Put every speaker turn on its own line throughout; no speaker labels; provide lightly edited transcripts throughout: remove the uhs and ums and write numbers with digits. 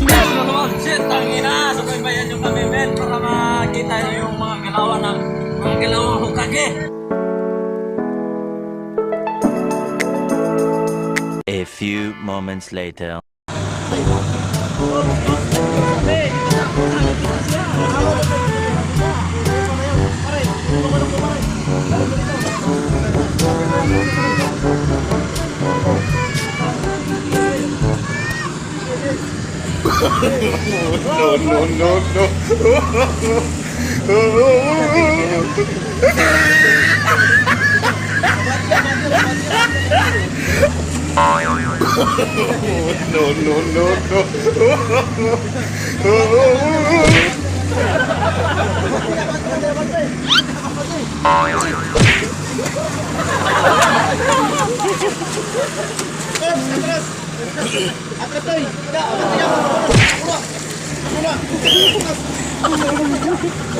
No, no, no.
Shit, tangina! Subaybayan nyo kami, men, para makita nyo yung mga galawan ng mga galawang Hokage.
A few moments later.
No, no, no, no. No, no, no, no. No,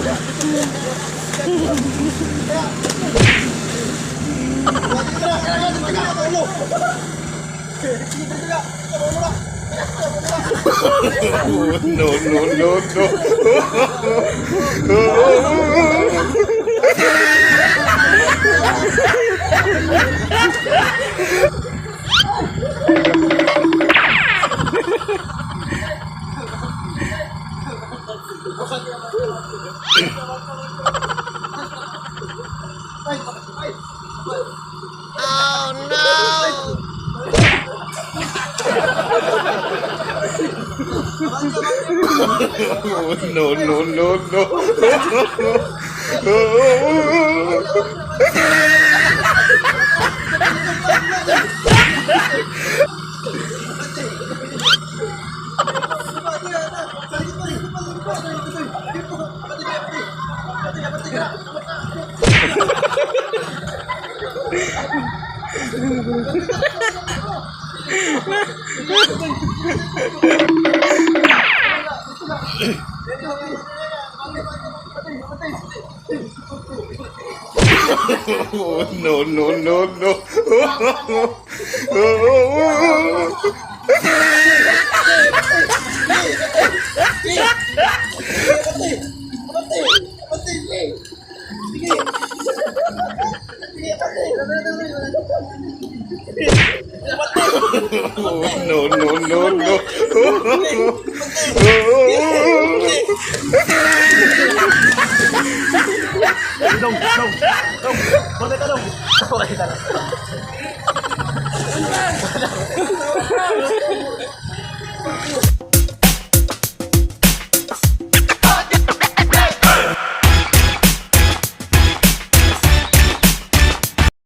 no, no, no. No, no, no, no. No, no, no, no. No, no, no, no.
Dong, dong, dong. Balik ka dong. Okay ka na.